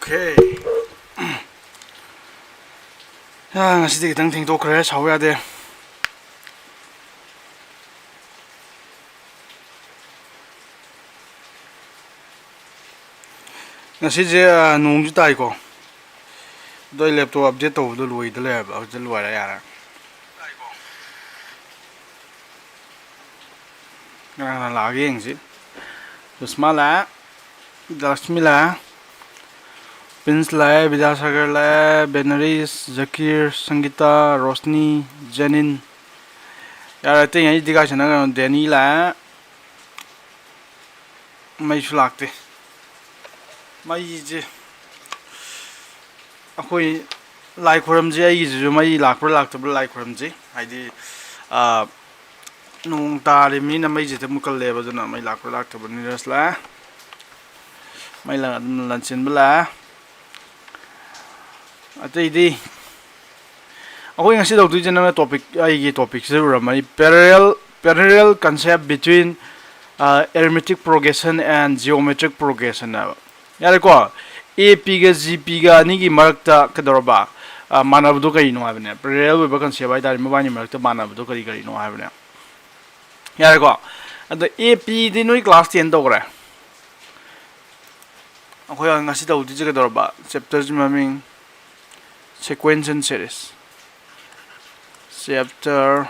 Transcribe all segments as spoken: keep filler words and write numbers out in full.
Okay. ꯉꯁꯤꯗꯤ ꯈꯤꯇꯪ ꯊꯦꯡꯗꯣꯛꯈ꯭ꯔꯦ, ꯁꯥꯎ ꯌꯥꯗꯦ꯫ ꯉꯁꯤꯁꯦ ꯅꯣꯡꯁꯨ ꯇꯥꯏꯀꯣ꯫ ꯑꯗꯣ ꯑꯩ ꯂꯦꯞꯇꯣꯞ ꯑꯞꯗꯦꯠ ꯇꯧꯕꯗꯣ ꯂꯣꯏꯗ ꯂꯩꯔꯕ, ꯍꯧꯖꯤꯛ ꯂꯣꯏꯔꯦ, ꯌꯥꯔꯦ꯫ ꯀꯅꯥ ꯀꯅꯥ ꯂꯥꯛꯑꯒꯦ ꯌꯦꯡꯁꯤ꯫ ꯁꯨꯁꯃꯥ ꯂꯥꯛꯑꯦ, ꯂꯛꯁꯃꯤ ꯂꯥꯛꯑꯦ, ꯄ꯭ꯔꯤꯟꯁ ꯂꯥꯛꯑꯦ, ꯕꯤꯗ꯭ꯌꯥꯁꯥꯒꯔ ꯂꯥꯛꯑꯦ, ꯕꯦꯅꯔꯤꯁ, ꯖꯀꯤꯔ, ꯁꯪꯒꯤꯇꯥ, ꯔꯣꯁꯅꯤ, ꯖꯦꯅꯤꯟ꯫ ꯌꯥꯔꯦ, ꯑꯇꯩ ꯑꯩꯗꯤ ꯀꯥꯏ ꯆꯠꯅꯈ꯭ꯔꯕꯅꯣ? ꯗꯦꯅꯤ ꯂꯥꯛꯑꯦ꯫ ꯃꯩꯁꯨ ꯂꯥꯛꯇꯦ꯫ ꯃꯩꯁꯦ ꯑꯩꯈꯣꯏ ꯂꯥꯏ ꯈꯣꯏꯔꯝꯁꯦ, ꯑꯩꯒꯤꯁꯤꯁꯨ ꯃꯩ ꯂꯥꯛꯄ꯭ꯔꯥ ꯂꯥꯛꯇꯕ꯭ꯔꯥ ꯂꯥꯏ ꯈꯣꯏꯔꯝꯁꯦ꯫ ꯍꯥꯏꯗꯤ, ꯑꯥ, ꯅꯣꯡ ꯇꯥꯔꯤꯕꯅꯤꯅ ꯃꯩꯁꯦ ꯍꯦꯛꯇ ꯃꯨꯠꯀꯜꯂꯦꯕ꯫ ꯑꯗꯨꯅ ꯃꯩ ꯂꯥꯛꯄ꯭ꯔꯥ ꯂꯥꯛꯇꯕ꯭ꯔꯥ ꯅꯤꯔꯖ ꯂꯥꯛꯑꯦ꯫ ꯃꯩ ꯂꯥꯛ-, ꯑꯗꯨꯝ ꯂꯟꯆꯦꯟꯕ ꯂꯥꯛꯑꯦ꯫ ꯑꯇꯩꯗꯤ ꯑꯩꯈꯣꯏ ꯉꯁꯤ ꯇꯧꯗꯣꯏꯁꯦ, ꯅꯪꯅ topic, ꯑꯩꯒꯤ topicꯁꯤꯗ ꯎꯔꯝꯃꯅꯤ, parallel, parallel concept between, uh, arithmetic progression and geometric progression ꯍꯥꯏꯕ꯫ ꯌꯥꯔꯦꯀꯣ? ꯑꯦ ꯄꯤꯒ ꯖꯤ ꯄꯤꯒ ꯑꯅꯤꯒꯤ ꯃꯔꯛꯇ ꯀꯩꯗꯧꯔꯕ, ꯑ, ꯃꯥꯟꯅꯕꯗꯣ ꯀꯔꯤꯅꯣ ꯍꯥꯏꯕꯅꯦ꯫ Parallel ꯑꯣꯏꯕ concept ꯍꯥꯏꯇꯥꯔꯦ, ꯃꯕꯥꯅꯤ ꯃꯔꯛꯇ ꯃꯥꯟꯅꯕꯗꯣ ꯀꯔꯤ ꯀꯔꯤꯅꯣ ꯍꯥꯏꯕꯅꯦ꯫ ꯌꯥꯔꯦꯀꯣ? ꯑꯗꯣ ꯑꯦ ꯄꯤꯗꯤ ꯅꯣꯏ class ten ꯇꯧꯈ꯭ꯔꯦ꯫ ꯑꯩꯈꯣꯏ ꯉꯁꯤ ꯇꯧꯗꯣꯏꯁꯦ ꯀꯩꯗꯧꯔꯕ? Chapterꯁꯤ ꯃꯃꯤꯡ sequence and series꯫ Chapter,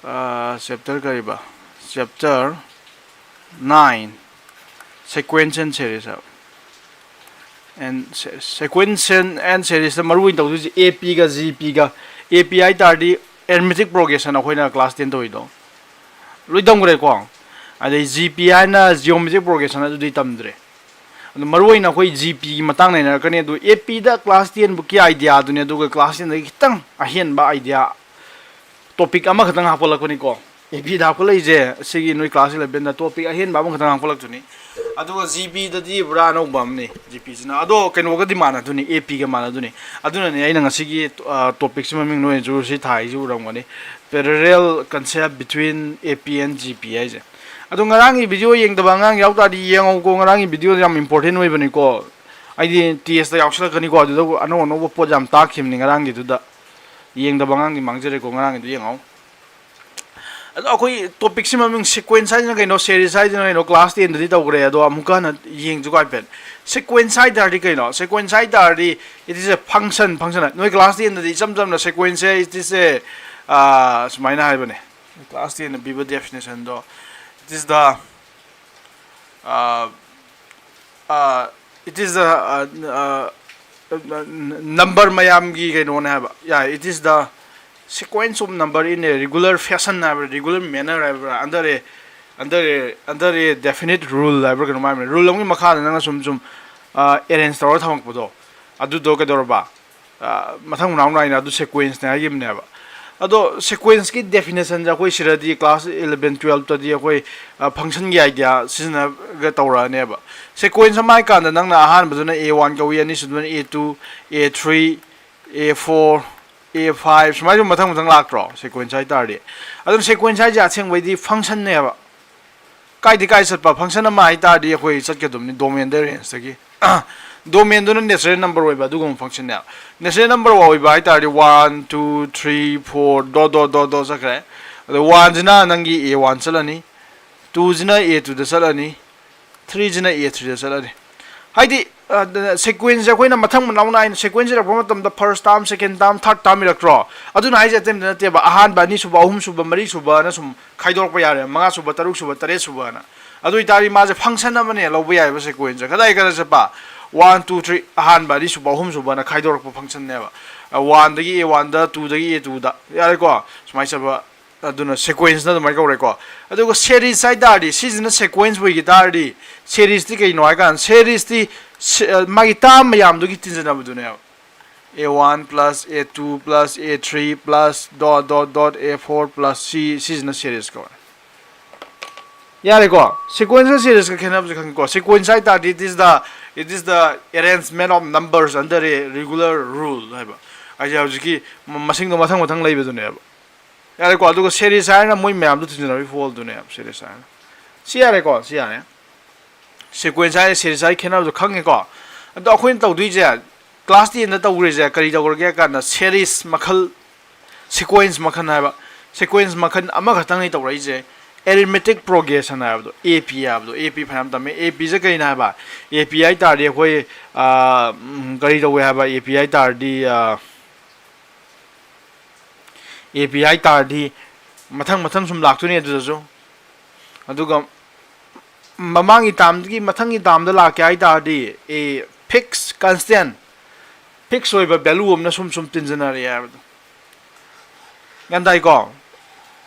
ꯑ, chapter ꯀꯔꯤꯕ? Chapter nine, sequence and series ꯍꯥꯏꯕ꯫ And se-, sequence and, and seriesꯇ ꯃꯔꯨ ꯑꯣꯏꯅ ꯇꯧꯗꯣꯏꯁꯦ ꯑꯦ ꯄꯤꯒ ꯖꯤ ꯄꯤꯒ꯫ ꯑꯦ ꯄꯤ ꯍꯥꯏ ꯇꯥꯔꯗꯤ arithmetic progression, ꯑꯩꯈꯣꯏꯅ class ten ꯇꯧꯔꯤꯗꯣ ꯂꯣꯏ ꯇꯝꯈ꯭ꯔꯦꯀꯣ꯫ ꯑꯗꯩ ꯖꯤ ꯄꯤ ꯍꯥꯏꯅ geometric progression, ꯑꯗꯨꯗꯤ ꯇꯝꯗ꯭ꯔꯦ꯫ ꯑꯗꯣ ꯃꯔꯨ ꯑꯣꯏꯅ ꯑꯩꯈꯣꯏ ꯖꯤ ꯄꯤꯒꯤ ꯃꯇꯥꯡ ꯅꯩꯅꯔꯛꯀꯅꯤ꯫ ꯑꯗꯨ ꯑꯦ ꯄꯤꯗ class tenꯕꯨꯛꯀꯤ ideaꯗꯨꯅꯤ, ꯑꯗꯨꯒ class tenꯗꯒꯤ ꯈꯤꯇꯪ ꯑꯍꯦꯟꯕ idea topic ꯑꯃꯈꯛꯇꯪ ꯍꯥꯞꯀꯠꯂꯛꯄꯅꯤꯀꯣ꯫ ꯑꯦ ꯄꯤꯗ ꯍꯥꯞꯀꯠꯂꯛꯏꯁꯦ ꯁꯤꯒꯤ ꯅꯣꯏ class elevenꯗ topic ꯑꯍꯦꯟꯕ ꯑꯃꯈꯛꯇꯪ ꯍꯥꯞꯀꯠꯂꯛꯇꯣꯏꯅꯤ꯫ ꯑꯗꯨꯒ ꯖꯤ ꯄꯤꯗꯗꯤ ꯄꯨꯔꯥ ꯑꯅꯧꯕ ꯑꯃꯅꯤ ꯖꯤ ꯄꯤꯁꯤꯅ꯫ ꯑꯗꯣ ꯀꯩꯅꯣꯒꯗꯤ ꯃꯥꯟꯅꯗꯣꯏꯅꯤ, ꯑꯦ ꯄꯤꯒ ꯃꯥꯟꯅꯗꯣꯏꯅꯤ꯫ ꯑꯗꯨꯅꯅꯦ ꯑꯩꯅ ꯉꯁꯤꯒꯤ, ꯑ, topicꯁꯤ ꯃꯃꯤꯡ ꯅꯣꯏꯅꯁꯨ ꯁꯤ ꯊꯥꯏꯁꯤ ꯎꯔꯝꯒꯅꯤ, parallel concept between A P and G P ꯍꯥꯏꯁꯦ꯫ ꯑꯗꯣ ꯉꯔꯥꯡꯒꯤ ꯚꯤꯗꯤꯑꯣ ꯌꯦꯡꯗꯕ ꯑꯉꯥꯡ ꯌꯥꯎ ꯇꯥꯔꯗꯤ ꯌꯦꯡꯉꯧꯀꯣ꯫ ꯉꯔꯥꯡꯒꯤ ꯚꯤꯗꯤꯑꯣꯗꯣ ꯌꯥꯝ ꯏꯝꯄꯣꯔꯇꯦꯟ ꯑꯣꯏꯕꯅꯤꯀꯣ꯫ ꯑꯩꯗꯤ ꯇꯦꯁꯇ ꯌꯥꯎꯁꯜꯂꯛꯀꯅꯤꯀꯣ꯫ ꯑꯗꯨꯗ ꯑꯅꯧ ꯑꯅꯧꯕ ꯄꯣꯠ ꯌꯥꯝ ꯇꯥꯛꯈꯤꯕꯅꯤ ꯉꯔꯥꯡꯒꯤꯗꯨꯗ꯫ ꯌꯦꯡꯗꯕ ꯑꯉꯥꯡꯗꯤ ꯃꯥꯡꯖꯔꯦꯀꯣ꯫ ꯉꯔꯥꯡꯒꯤꯗꯨ ꯌꯦꯡꯉꯧ꯫ ꯑꯗꯣ ꯑꯩꯈꯣꯏ ꯇꯣꯄꯤꯛꯁꯤ ꯃꯃꯤꯡ ꯁꯤꯀ꯭ꯋꯦꯟꯁ ꯍꯥꯏꯁꯤꯅ ꯀꯩꯅꯣ, ꯁꯦꯔꯤꯁ ꯍꯥꯏꯁꯤꯅ ꯀꯩꯅꯣ, ꯀ꯭ꯂꯥꯁ ꯇꯦꯟꯗꯗꯤ ꯇꯧꯈ꯭ꯔꯦ꯫ ꯑꯗꯣ ꯑꯃꯨꯛꯀ ꯍꯟꯅ ꯌꯦꯡꯁꯤꯀꯣ ꯍꯥꯏꯐꯦꯠ꯫ ꯁꯤꯀ꯭ꯋꯦꯟꯁ ꯍꯥꯏ ꯇꯥꯔꯗꯤ ꯀꯩꯅꯣ? ꯁꯤꯀ꯭ꯋꯦꯟꯁ ꯍꯥꯏ ꯇꯥꯔꯗꯤ it is a function, function꯫ ꯅꯣꯏ ꯀ꯭ꯂꯥꯁ ꯇꯦꯟꯗꯗꯤ ꯏꯆꯝ ꯆꯝꯅ ꯁꯤꯀ꯭ꯋꯦꯟꯁꯁꯦ it is a, ꯑ, ꯁꯨꯃꯥꯏꯅ ꯍꯥꯏꯕꯅꯦ꯫ ꯀ꯭ꯂꯥꯁ ꯇꯦꯟꯗ ꯄꯤꯕ ꯗꯦꯐꯤꯅꯤꯁꯟꯗꯣ, it is the, ꯑ, ꯑ, it is the, ꯑ, ꯑ, number ꯃꯌꯥꯝꯒꯤ ꯀꯩꯅꯣꯅꯦ ꯍꯥꯏꯕ꯫ Yeah, it is the sequence of number in a regular fashion ꯍꯥꯏꯕ꯭ꯔꯥ, regular manner ꯍꯥꯏꯕ꯭ꯔꯥ, under a, under a, under a definite rule ꯍꯥꯏꯕ꯭ꯔꯥ ꯀꯩꯅꯣꯝ ꯍꯥꯏꯕꯅꯦ꯫ ꯔꯨꯜ ꯑꯃꯒꯤ ꯃꯈꯥꯗ ꯅꯪꯅ ꯁꯨꯝ ꯁꯨꯝ ꯑꯦꯔꯦꯟꯖ ꯇꯧꯔꯒ ꯊꯝꯃꯛꯄꯗꯣ, ꯑꯗꯨꯗꯣ ꯀꯩꯗꯧꯔꯕ? ꯑ, ꯃꯊꯪ ꯃꯅꯥꯎ ꯅꯥꯏꯅ ꯑꯗꯨ ꯁꯦꯀ꯭ꯋꯦꯟꯁꯅꯦ ꯍꯥꯏꯈꯤꯕꯅꯦꯕ꯫ ꯑꯗꯣ ꯁꯦꯀ꯭ꯋꯦꯟꯁꯀꯤ ꯗꯦꯐꯤꯅꯦꯁꯟꯁꯦ ꯑꯩꯈꯣꯏ ꯁꯤꯗꯗꯤ ꯀ꯭ꯂꯥꯁ ꯏꯂꯚꯦꯟ ꯇꯨꯌꯦꯜꯞꯇꯗꯤ ꯑꯩꯈꯣꯏ, ꯑ, ꯐꯪꯁꯟꯒꯤ ꯑꯥꯏꯗꯤꯌꯥ ꯁꯤꯖꯤꯟꯅꯔꯒ ꯇꯧꯔꯛꯑꯅꯦꯕ꯫ ꯁꯦꯀ꯭ꯋꯦꯟꯁ ꯑꯃ ꯍꯥꯏ ꯀꯥꯟꯗ ꯅꯪꯅ ꯑꯍꯥꯟꯕꯗꯨꯅ ꯑꯦ ꯋꯥꯟ ꯀꯧꯏ, ꯑꯅꯤꯁꯨꯕꯗꯨꯅ ꯑꯦ ꯇꯨ, ꯑꯦ ꯊ꯭ꯔꯤ, ꯑꯦ ꯐꯣꯔ, ꯑꯦ ꯐꯥꯏꯚ, ꯁꯨꯃꯥꯏꯅ ꯁꯨꯝ ꯃꯊꯪ ꯃꯊꯪ ꯂꯥꯛꯇ꯭ꯔꯣ, ꯁꯦꯀ꯭ꯋꯦꯟꯁ ꯍꯥꯏ ꯇꯥꯔꯗꯤ? ꯑꯗꯨꯝ ꯁꯦꯀ꯭ꯋꯦꯟꯁ ꯍꯥꯏꯁꯦ ꯑꯁꯦꯡꯕꯩꯗꯤ ꯐꯪꯁꯟꯅꯦꯕ꯫ ꯀꯥꯏꯗꯩ ꯀꯥꯏ ꯆꯠꯄ ꯐꯪꯁꯟ ꯑꯃ ꯍꯥꯏ ꯇꯥꯔꯗꯤ ꯑꯩꯈꯣꯏ ꯆꯠꯀꯗꯕꯅꯤ ꯗꯣꯃꯦꯟꯗ ꯔꯦꯟꯖꯇꯒꯤ꯫ ꯗꯣꯃꯦꯟꯗꯨꯅ ꯅꯦꯆꯔꯦꯜ ꯅꯝꯕꯔ ꯑꯣꯏꯕ ꯑꯗꯨꯒꯨꯝꯕ ꯐꯪꯁꯟꯅꯦꯕ꯫ ꯅꯦꯆꯔꯦꯜ ꯅꯝꯕꯔ ꯑꯣꯏꯕ ꯍꯥꯏ ꯇꯥꯔꯗꯤ one, two, three, four, dot dot dot dot ꯆꯠꯈ꯭ꯔꯦ꯫ ꯑꯗꯣ ꯋꯥꯟꯁꯤꯅ ꯅꯪꯒꯤ ꯑꯦ ꯋꯥꯟ ꯆꯠꯂꯅꯤ, ꯇꯨꯁꯤꯅ ꯑꯦ ꯇꯨꯗ ꯆꯠꯂꯅꯤ, ꯊ꯭ꯔꯤꯁꯤꯅ ꯑꯦ ꯊ꯭ꯔꯤꯗ ꯆꯠꯂꯅꯤ꯫ ꯍꯥꯏꯗꯤ, ꯁꯦꯀ꯭ꯋꯦꯟꯁꯁꯦ ꯑꯩꯈꯣꯏꯅ ꯃꯊꯪ ꯃꯅꯥꯎ ꯅꯥꯏꯅ ꯁꯦꯀ꯭ꯋꯦꯟꯁ ꯏꯔꯛꯄ ꯃꯇꯝꯗ ꯐꯥꯔꯁ ꯇꯥꯔꯝ, ꯁꯦꯀꯦꯟ ꯇꯥꯔꯝ, ꯊꯥꯔꯠ ꯇꯥꯔꯝ ꯏꯔꯛꯇ꯭ꯔꯣ? ꯑꯗꯨꯅ ꯍꯥꯏꯁꯦ ꯑꯇꯩ ꯑꯝꯇ ꯅꯠꯇꯦꯕ, ꯑꯍꯥꯟꯕ, ꯑꯅꯤꯁꯨꯕ, ꯑꯍꯨꯝꯁꯨꯕ, ꯃꯔꯤꯁꯨꯕꯅ ꯁꯨꯝ ꯈꯥꯏꯗꯣꯔꯛꯄ ꯌꯥꯔꯦ, ꯃꯉꯥꯁꯨꯕ, ꯇꯔꯨꯛꯁꯨꯕ, ꯇꯔꯦꯠꯁꯨꯕꯅ꯫ ꯑꯗꯨ ꯑꯣꯏꯇꯥꯔꯗꯤ ꯃꯥꯁꯦ ꯐꯪꯁꯟ ꯑꯃꯅꯦ ꯂꯧꯕ ꯌꯥꯏꯕ ꯁꯦꯀ꯭ꯋꯦꯟꯁꯁꯦ꯫ ꯀꯗꯥꯏ ꯀꯗꯥꯏ ꯆꯠꯄ? ꯋꯥꯟ, ꯇꯨ, ꯊ꯭ꯔꯤ, ꯑꯍꯥꯟꯕ, ꯑꯅꯤꯁꯨꯕ, ꯑꯍꯨꯝꯁꯨꯕꯅ ꯈꯥꯏꯗꯣꯔꯛꯄ ꯐꯪꯁꯟꯅꯦꯕ꯫ ꯋꯥꯟꯗꯒꯤ ꯑꯦ ꯋꯥꯟꯗ, ꯇꯨꯗꯒꯤ ꯑꯦ ꯇꯨꯗ, ꯌꯥꯔꯦꯀꯣ? ꯁꯨꯃꯥꯏꯅ ꯆꯠꯄ, ꯑꯗꯨꯅ ꯁꯦꯀ꯭ꯋꯦꯟꯁꯅ ꯑꯗꯨꯃꯥꯏꯅ ꯀꯧꯔꯦꯀꯣ꯫ ꯑꯗꯨꯒ ꯁꯦꯔꯤꯁ ꯍꯥꯏ ꯇꯥꯔꯗꯤ, ꯁꯤꯁꯤꯅ ꯁꯦꯀ꯭ꯋꯦꯟꯁ ꯑꯣꯏꯈꯤ ꯇꯥꯔꯗꯤ, ꯁꯦꯔꯤꯁꯇꯤ ꯀꯩꯅꯣ ꯍꯥꯏ ꯀꯥꯟꯗ, ꯁꯦꯔꯤꯁꯇꯤ ꯁꯦ-, ꯑ, ꯃꯥꯒꯤ ꯇꯥꯔꯝ ꯃꯌꯥꯝꯗꯨꯒꯤ ꯇꯤꯟꯖꯟꯅꯕꯗꯨꯅꯦꯕ꯫ A one plus A two plus A three plus dot dot dot A four plus ꯁꯤ, ꯁꯤꯁꯤꯅ ꯁꯦꯔꯤꯁ ꯀꯧꯔꯦ꯫ ꯌꯥꯔꯦꯀꯣ? ꯁꯤꯀ꯭ꯋꯦꯟꯁꯀ ꯁꯦꯔꯤꯁꯀ ꯈꯦꯠꯅꯕꯁꯦ ꯈꯪꯉꯤꯀꯣ? ꯁꯤꯀ꯭ꯋꯦꯟꯁ ꯍꯥꯏ ꯇꯥꯔꯗꯤ it is the, it is the arrangement of numbers under a regular rule ꯍꯥꯏꯕ꯫ ꯍꯥꯏꯁꯦ ꯍꯧꯖꯤꯛꯀꯤ ꯃ-, ꯃꯁꯤꯡꯗꯣ ꯃꯊꯪ ꯃꯊꯪ ꯂꯩꯕꯗꯨꯅꯦꯕ꯫ ꯌꯥꯔꯦꯀꯣ? ꯑꯗꯨꯒ ꯁꯦꯔꯤꯁ ꯍꯥꯏꯔꯒꯅ ꯃꯣꯏ ꯃꯌꯥꯝꯗꯣ ꯊꯤꯟꯖꯤꯟꯅꯕꯒꯤ ꯐꯣꯜꯗꯨꯅꯦꯕ ꯁꯦꯔꯤꯁ ꯍꯥꯏꯔꯒꯅ꯫ ꯁꯤ ꯌꯥꯔꯦꯀꯣ, ꯁꯤ ꯌꯥꯔꯦ꯫ Sequence ꯍꯥꯏꯔꯦ, series ꯍꯥꯏꯔꯦ, ꯈꯦꯠꯅꯕꯁꯨ ꯈꯪꯉꯦꯀꯣ꯫ ꯑꯗꯣ ꯑꯩꯈꯣꯏꯅ ꯇꯧꯗꯣꯏꯁꯦ, class ten ꯗ ꯇꯧꯈ꯭ꯔꯤꯁꯦ ꯀꯔꯤ ꯇꯧꯈ꯭ꯔꯒꯦ ꯍꯥꯏ ꯀꯥꯟꯗ, series ꯃꯈꯜ, sequence ꯃꯈꯜ ꯍꯥꯏꯕ, sequence ꯃꯈꯜ ꯑꯃꯈꯛꯇꯪꯅꯤ ꯇꯧꯔꯛꯏꯁꯦ꯫ Arithmetic progression ꯍꯥꯏꯕꯗꯣ, A P ꯍꯥꯏꯕꯗꯣ, A P ꯐꯅꯌꯥꯝ ꯇꯝꯃꯦ꯫ A P ꯁꯦ ꯀꯩꯅꯣ ꯍꯥꯏꯕ? A P ꯍꯥꯏ ꯇꯥꯔꯗꯤ ꯑꯩꯈꯣꯏ, ꯑꯥ, ꯎꯝ, ꯀꯔꯤ ꯇꯧꯋꯦ ꯍꯥꯏꯕ? A P ꯍꯥꯏ ꯇꯥꯔꯗꯤ, ꯑꯥ, A P ꯍꯥꯏ ꯇꯥꯔꯗꯤ ꯃꯊꯪ ꯃꯊꯪ ꯁꯨꯝ ꯂꯥꯛꯇꯣꯏꯅꯦ ꯑꯗꯨꯗꯁꯨ꯫ ꯑꯗꯨꯒ ꯃꯃꯥꯡꯒꯤ term ꯗꯒꯤ ꯃꯊꯪꯒꯤ term ꯗ ꯂꯥꯛꯀꯦ ꯍꯥꯏ ꯇꯥꯔꯗꯤ, A fix constant, fix ꯑꯣꯏꯕ value ꯑꯃꯅ ꯁꯨꯝ ꯁꯨꯝ ꯇꯤꯟꯖꯟꯅꯔꯛꯑꯦ ꯍꯥꯏꯕꯗꯣ꯫ ꯒ꯭ꯌꯥꯟ ꯇꯥꯏꯀꯣ?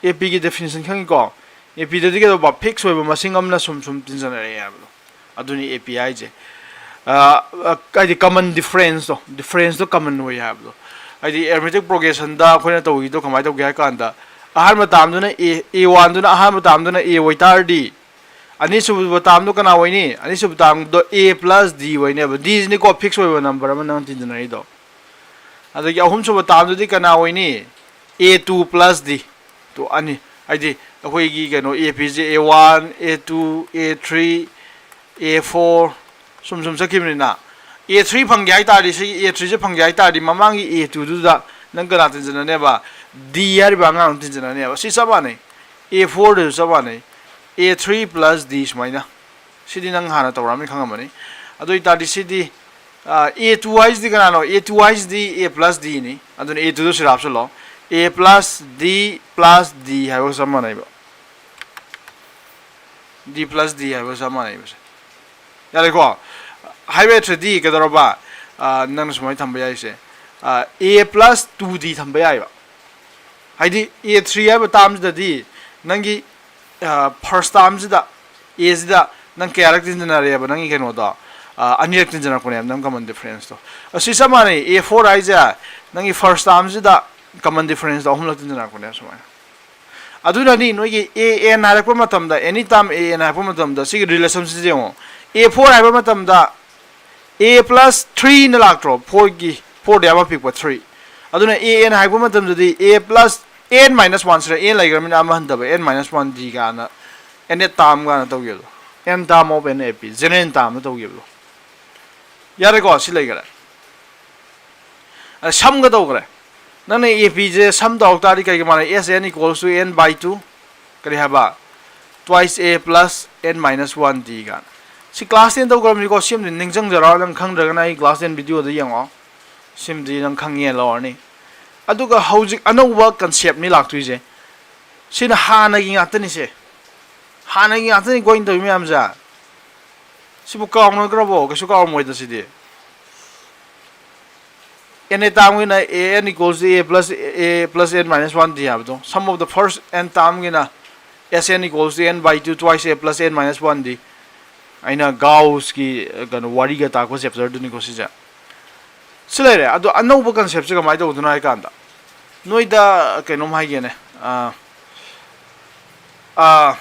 A P ꯒꯤ definition ꯈꯪꯉꯤꯀꯣ? A P ꯗꯗꯤ ꯀꯩꯗꯧꯕ? Fix ꯑꯣꯏꯕ ꯃꯁꯤꯡ ꯑꯃꯅ ꯁꯨꯝ ꯁꯨꯝ ꯇꯤꯟꯖꯟꯅꯔꯛꯑꯦ ꯍꯥꯏꯕꯗꯣ꯫ ꯑꯗꯨꯅꯤ A P ꯍꯥꯏꯁꯦ꯫ ꯑ, ꯑ, ꯍꯥꯏꯗꯤ common difference ꯇꯣ, difference ꯇꯣ common ꯑꯣꯏ ꯍꯥꯏꯕꯗꯣ꯫ ꯍꯥꯏꯗꯤ arithmetic progression ꯗ ꯑꯩꯈꯣꯏꯅ ꯇꯧꯔꯤꯗꯣ ꯀꯃꯥꯏꯅ ꯇꯧꯒꯦ ꯍꯥꯏ ꯀꯥꯟꯗ, ꯑꯍꯥꯟꯕ term ꯗꯨꯅ A, A one ꯗꯨꯅ, ꯑꯍꯥꯟꯕ term ꯗꯨꯅ A ꯑꯣꯏ ꯇꯥꯔꯗꯤ, ꯑꯅꯤꯁꯨꯕ term ꯗꯣ ꯀꯅꯥ ꯑꯣꯏꯅꯤ? ꯑꯅꯤꯁꯨꯕ term ꯗꯣ A plus D ꯑꯣꯏꯅꯦꯕ꯫ D ꯁꯤꯅꯤꯀꯣ fix ꯑꯣꯏꯕ number ꯑꯃ ꯅꯪ ꯇꯤꯟꯖꯟꯅꯔꯤꯗꯣ꯫ ꯑꯗꯒꯤ ꯑꯍꯨꯝꯁꯨꯕ term ꯗꯨꯗꯤ ꯀꯅꯥ ꯑꯣꯏꯅꯤ? A two plus D꯫ ꯇꯣ ꯑꯅꯤ, ꯍꯥꯏꯗꯤ ꯑꯩꯈꯣꯏꯒꯤ ꯀꯩꯅꯣ, A P say A one, A two, A three, A four ꯁꯨꯝ ꯁꯨꯝ ꯆꯠꯈꯤꯕꯅꯤꯅ, A three ꯐꯪꯒꯦ ꯍꯥꯏ ꯇꯥꯔꯗꯤ, ꯁꯤꯒꯤ A three ꯁꯦ ꯐꯪꯒꯦ ꯍꯥꯏ ꯇꯥꯔꯗꯤ, ꯃꯃꯥꯡꯒꯤ A two ꯗꯨꯗ ꯅꯪ ꯀꯅꯥ ꯇꯤꯟꯖꯟꯅꯅꯦꯕ? D ꯍꯥꯏꯔꯤꯕ ꯑꯉꯥꯡꯗꯨ ꯇꯤꯟꯖꯟꯅꯅꯦꯕ꯫ ꯁꯤ ꯆꯞ ꯃꯥꯟꯅꯩ꯫ A four ꯗꯁꯨ ꯆꯞ ꯃꯥꯟꯅꯩ꯫ A three plus D ꯁꯨꯃꯥꯏꯅ꯫ ꯁꯤꯗꯤ ꯅꯪ ꯍꯥꯟꯅ ꯇꯧꯔꯛꯑꯃꯤ ꯈꯪꯉꯝꯃꯅꯤ꯫ ꯑꯗꯨ ꯑꯣꯏ ꯇꯥꯔꯗꯤ ꯁꯤꯗꯤ, ꯑ, A two ꯍꯥꯏꯁꯤꯗꯤ ꯀꯅꯥꯅꯣ? A two ꯍꯥꯏꯁꯤꯗꯤ A plus D ꯅꯤ꯫ ꯑꯗꯨꯅ A two ꯗꯨ ꯁꯤꯗ ꯍꯥꯞꯆꯜꯂꯣ꯫ A plus D plus D ꯍꯥꯏꯕꯒ ꯆꯞ ꯃꯥꯟꯅꯩꯕ꯫ D plus D ꯍꯥꯏꯕꯒ ꯆꯞ ꯃꯥꯟꯅꯩꯕꯁꯦ꯫ ꯌꯥꯔꯦꯀꯣ? ꯍꯥꯏꯕ ꯌꯥꯗ꯭ꯔꯗꯤ ꯀꯩꯗꯧꯔꯕ? ꯑ, ꯅꯪꯅ ꯁꯨꯃꯥꯏꯅ ꯊꯝꯕ ꯌꯥꯏꯁꯦ꯫ ꯑ, A plus two D ꯊꯝꯕ ꯌꯥꯏꯕ꯫ ꯍꯥꯏꯗꯤ A three ꯍꯥꯏꯕ term ꯁꯤꯗꯗꯤ ꯅꯪꯒꯤ, ꯑ, first term ꯁꯤꯗ, A ꯁꯤꯗ ꯅꯪ ꯀꯌꯥꯔꯛ ꯇꯤꯟꯖꯟꯅꯔꯦꯕ ꯅꯪꯒꯤ ꯀꯩꯅꯣꯗꯣ? ꯑ, ꯑꯅꯤꯔꯛ ꯇꯤꯟꯖꯟꯅꯔꯛꯄꯅꯦꯕ ꯅꯪ common difference ꯇꯣ꯫ ꯑ, ꯁꯤ ꯆꯞ ꯃꯥꯟꯅꯩ꯫ A four ꯍꯥꯏꯁꯦ ꯅꯪꯒꯤ first term ꯁꯤꯗ common difference ꯇꯣ ꯑꯍꯨꯝꯂꯛ ꯇꯤꯟꯖꯟꯅꯔꯛꯄꯅꯦꯕ ꯁꯨꯃꯥꯏꯅ꯫ ꯑꯗꯨꯅꯅꯤ ꯅꯣꯏꯒꯤ A N ꯍꯥꯏꯔꯛꯄ ꯃꯇꯝꯗ, any term A N ꯍꯥꯏꯔꯛꯄ ꯃꯇꯝꯗ ꯁꯤꯒꯤ relation ꯁꯤꯁꯦ ꯌꯦꯡꯉꯣ꯫ A four ꯍꯥꯏꯕ ꯃꯇꯝꯗ A plus three ꯅ ꯂꯥꯛꯇ꯭ꯔꯣ? Four ꯒꯤ, four ꯗꯤ ꯑꯃ ꯄꯤꯛꯄ, three꯫ ꯑꯗꯨꯅ A N ꯍꯥꯏꯔꯛꯄ ꯃꯇꯝꯗꯗꯤ A plus N minus one ꯁꯤꯗ N ꯂꯩꯈ꯭ꯔꯕꯅꯤꯅ ꯑꯃ ꯍꯟꯊꯕ, N minus one D ꯀꯥꯏꯅ N A term ꯀꯥꯏꯅ ꯇꯧꯈꯤꯕꯗꯣ, N term of an A P, general term ꯅ ꯇꯧꯈꯤꯕꯗꯣ꯫ ꯌꯥꯔꯦꯀꯣ, ꯁꯤ ꯂꯩꯈꯔꯦ꯫ ꯑ, sum ꯒ ꯇꯧꯈ꯭ꯔꯦ꯫ ꯅꯪꯅ A P ꯁꯦ sum ꯇꯧꯔꯛ ꯇꯥꯔꯗꯤ ꯀꯩꯒ ꯃꯥꯟꯅꯩ? S N equals to N by two, ꯀꯔꯤ ꯍꯥꯏꯕ? Twice A plus N minus one D ꯀꯥꯏꯅ꯫ ꯁꯤ class ten ꯇꯧꯈ꯭ꯔꯕꯅꯤꯀꯣ, ꯁꯤꯃꯗꯤ ꯅꯤꯡꯁꯤꯡꯖꯔꯣ, ꯅꯪ ꯈꯪꯗ꯭ꯔꯒꯅ ꯑꯩ class ten video ꯗ ꯌꯦꯡꯉꯣ꯫ ꯁꯤꯃꯗꯤ ꯅꯪ ꯈꯪꯉꯦ ꯂꯧꯔꯅꯤ꯫ ꯑꯗꯨꯒ ꯍꯧꯖꯤꯛ ꯑꯅꯧꯕ concept ꯅꯤ ꯂꯥꯛꯇꯣꯏꯁꯦ꯫ ꯁꯤꯅ ꯍꯥꯟꯅꯒꯤ ꯉꯥꯛꯇꯅꯤꯁꯦ꯫ ꯍꯥꯟꯅꯒꯤ ꯉꯥꯛꯇꯅꯤ ꯀꯣꯏꯅ ꯇꯧꯔꯤ ꯃꯌꯥꯝꯁꯦ꯫ ꯁꯤꯕꯨ ꯀꯥꯎꯅꯈ꯭ꯔꯕꯣ? ꯀꯩꯁꯨ ꯀꯥꯎꯔꯝꯃꯣꯏꯗ ꯁꯤꯗꯤ꯫ N A term ꯒꯤꯅ A N equals to A plus A plus N minus one D ꯍꯥꯏꯕꯗꯣ, sum of the first N term ꯒꯤꯅ S N equals to N by two twice A plus N minus one D꯫ ꯑꯩꯅ Gauss ꯀꯤ, ꯑ, ꯀꯩꯅꯣ, ꯋꯥꯔꯤꯒ ꯇꯥꯛꯄ chapter ꯗꯨꯅꯤꯀꯣ ꯁꯤꯁꯦ꯫ ꯁꯤ ꯂꯩꯔꯦ꯫ ꯑꯗꯣ ꯑꯅꯧꯕ concept ꯁꯦ ꯀꯃꯥꯏꯅ ꯇꯧꯗꯣꯏꯅꯣ ꯍꯥꯏ ꯀꯥꯟꯗ, ꯅꯣꯏꯗ ꯀꯩꯅꯣꯝ ꯍꯥꯏꯒꯦꯅꯦ꯫ ꯑ, ꯑ,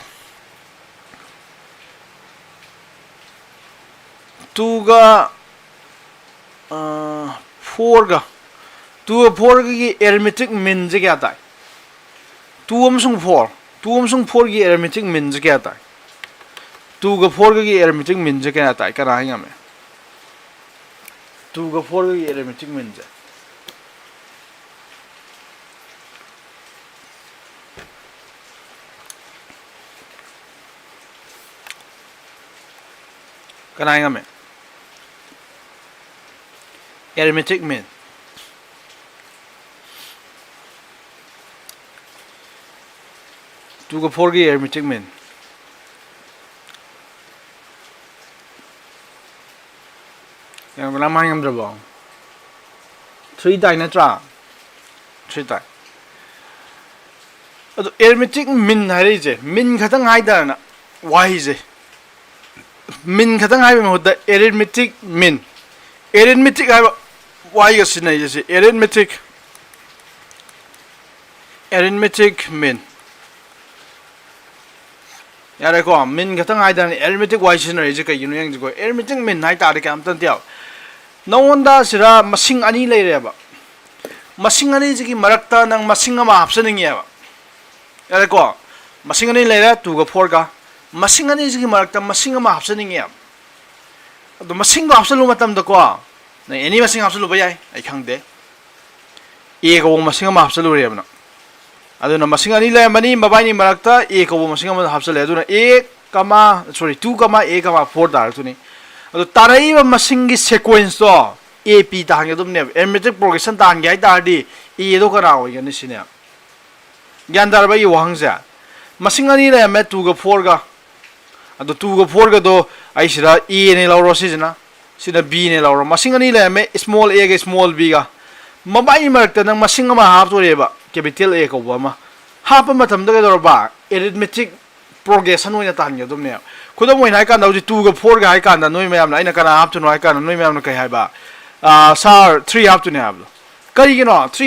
two ꯒ, ꯑ, four ꯒ, two ꯒ four ꯒꯒꯤ arithmetic mean ꯁꯦ ꯀꯌꯥ ꯇꯥꯏ? Two ꯑꯃꯁꯨꯡ four, two ꯑꯃꯁꯨꯡ four ꯒꯤ arithmetic mean ꯁꯦ ꯀꯌꯥ ꯇꯥꯏ? Two ꯒ four ꯒꯒꯤ arithmetic mean ꯁꯦ ꯀꯌꯥ ꯇꯥꯏ? ꯀꯅꯥ ꯍꯥꯏ ꯉꯝꯃꯦ? Two ꯒ four ꯒꯒꯤ arithmetic mean ꯁꯦ꯫ ꯀꯅꯥ ꯍꯥꯏ ꯉꯝꯃꯦ? Arithmetic mean꯫ Two ꯒ four ꯒꯤ arithmetic mean꯫ ꯌꯥꯝ ꯀꯅꯥꯝ ꯍꯥꯏ ꯉꯝꯗ꯭ꯔꯕꯣ? Three ꯇꯥꯏ ꯅꯠꯇ꯭ꯔꯥ? Three ꯇꯥꯏ꯫ ꯑꯗꯣ arithmetic mean ꯍꯥꯏꯔꯛꯏꯁꯦ, mean ꯈꯛꯇꯪ ꯍꯥꯏꯇꯥꯔꯦꯅ ꯋꯥꯍꯩꯁꯦ꯫ Mean ꯈꯛꯇꯪ ꯍꯥꯏꯕꯒꯤ ꯃꯍꯨꯠꯇ arithmetic mean, arithmetic ꯍꯥꯏꯕ ꯋꯥꯍꯩꯒ ꯁꯤꯖꯤꯟꯅꯩꯁꯦ ꯁꯤ, arithmetic, arithmetic mean꯫ ꯌꯥꯔꯦꯀꯣ, mean ꯈꯛꯇꯪ ꯍꯥꯏꯇꯥꯔꯗꯤ arithmetic ꯋꯥꯍꯩ ꯁꯤꯖꯤꯟꯅꯔꯛꯏꯁꯦ ꯀꯩꯒꯤꯅꯣ ꯌꯦꯡꯁꯤꯀꯣ꯫ Arithmetic mean ꯍꯥꯏ ꯇꯥꯔꯗꯤ ꯀꯩꯝꯇ ꯅꯠꯇꯦꯕ꯫ ꯅꯉꯣꯟꯗ ꯁꯤꯗ ꯃꯁꯤꯡ ꯑꯅꯤ ꯂꯩꯔꯦꯕ꯫ ꯃꯁꯤꯡ ꯑꯅꯤꯁꯤꯒꯤ ꯃꯔꯛꯇ ꯅꯪ ꯃꯁꯤꯡ ꯑꯃ ꯍꯥꯞꯆꯅꯤꯡꯉꯦꯕ꯫ ꯌꯥꯔꯦꯀꯣ? ꯃꯁꯤꯡ ꯑꯅꯤ ꯂꯩꯔꯦ, two ꯒ four ꯒ꯫ ꯃꯁꯤꯡ ꯑꯅꯤꯁꯤꯒꯤ ꯃꯔꯛꯇ ꯃꯁꯤꯡ ꯑꯃ ꯍꯥꯞꯆꯅꯤꯡꯉꯦ꯫ ꯑꯗꯣ ꯃꯁꯤꯡꯗꯣ ꯍꯥꯞꯆꯜꯂꯨ ꯃꯇꯝꯗꯀꯣ, ꯅꯪ ꯑꯦꯅꯤ ꯃꯁꯤꯡ ꯍꯥꯞꯆꯜꯂꯨꯕ ꯌꯥꯏ, ꯑꯩ ꯈꯪꯗꯦ꯫ ꯑꯦ ꯀꯧꯕ ꯃꯁꯤꯡ ꯑꯃ ꯍꯥꯞꯆꯜꯂꯨꯔꯦꯕ ꯅꯪ꯫ ꯑꯗꯨꯅ ꯃꯁꯤꯡ ꯑꯅꯤ ꯂꯩꯔꯝꯕꯅꯤ, ꯃꯕꯥꯏꯅꯤ ꯃꯔꯛꯇ ꯑꯦ ꯀꯧꯕ ꯃꯁꯤꯡ ꯑꯃ ꯍꯥꯞꯆꯜꯂꯦ꯫ ꯑꯗꯨꯅ ꯑꯦ ꯀꯃꯥ, ꯁꯣꯔꯤ, ꯇꯨ ꯀꯃꯥ ꯑꯦ ꯀꯃꯥ ꯐꯣꯔ ꯇꯥꯔꯛꯇꯣꯏꯅꯤ꯫ ꯑꯗꯣ ꯇꯥꯔꯛꯏꯕ ꯃꯁꯤꯡꯒꯤ ꯁꯦꯀ꯭ꯋꯦꯟꯁꯇꯣ ꯑꯦ ꯄꯤ ꯇꯥꯍꯟꯒꯗꯕꯅꯦꯕ꯫ ꯑꯦꯔꯤꯊꯃꯦꯇꯤꯛ ꯄ꯭ꯔꯣꯒ꯭ꯔꯦꯁꯟ ꯇꯥꯍꯟꯒꯦ ꯍꯥꯏ ꯇꯥꯔꯗꯤ ꯑꯦꯗꯣ ꯀꯅꯥ ꯑꯣꯏꯒꯅꯤ ꯁꯤꯅꯦ꯫ ꯒ꯭ꯌꯥꯟ ꯇꯥꯔꯕ ꯑꯩꯒꯤ ꯋꯥꯍꯪꯁꯦ? ꯃꯁꯤꯡ ꯑꯅꯤ ꯂꯩꯔꯝꯃꯦ, ꯇꯨꯒ ꯐꯣꯔꯒ꯫ ꯑꯗꯣ ꯇꯨꯒ ꯐꯣꯔꯒꯗꯣ ꯑꯩ ꯁꯤꯗ ꯑꯦꯅꯦ ꯂꯧꯔꯣ, ꯁꯤꯁꯤꯅ, ꯁꯤꯅ ꯕꯤꯅꯦ ꯂꯧꯔꯣ꯫ ꯃꯁꯤꯡ ꯑꯅꯤ ꯂꯩꯔꯝꯃꯦ, ꯁ꯭ꯃꯣꯜ ꯑꯦꯒ ꯁ꯭ꯃꯣꯜ ꯕꯤꯒ꯫ ꯃꯕꯥꯏꯒꯤ ꯃꯔꯛꯇ ꯅꯪ ꯃꯁꯤꯡ ꯑꯃ ꯍꯥꯞꯇꯣꯔꯦꯕ, ꯀꯦꯄꯤꯇꯦꯜ ꯑꯦ ꯀꯧꯕ ꯑꯃ꯫ ꯍꯥꯞꯄ ꯃꯇꯝꯗ ꯀꯩꯗꯧꯔꯕ? ꯑꯦꯔꯤꯊꯃꯦꯇꯤꯛ ꯄ꯭ꯔꯣꯒ꯭ꯔꯦꯁꯟ ꯑꯣꯏꯅ ꯇꯥꯍꯟꯒꯗꯕꯅꯦꯕ꯫ ꯈꯨꯗꯝ ꯑꯣꯏꯅ ꯍꯥꯏ ꯀꯥꯟꯗ, ꯍꯧꯖꯤꯛ ꯇꯨꯒ ꯐꯣꯔꯒ ꯍꯥꯏ ꯀꯥꯟꯗ ꯅꯣꯏ ꯃꯌꯥꯝꯅ, ꯑꯩꯅ ꯀꯅꯥ ꯍꯥꯞꯇꯣꯏꯅꯣ ꯍꯥꯏ ꯀꯥꯟꯗ, ꯅꯣꯏ ꯃꯌꯥꯝꯅ ꯀꯩ ꯍꯥꯏꯕ? "ꯁꯥꯔ, ꯊ꯭ꯔꯤ ꯍꯥꯞꯇꯣꯏꯅꯦ" ꯍꯥꯏꯕꯗꯣ꯫ ꯀꯔꯤꯒꯤꯅꯣ ꯊ꯭ꯔꯤ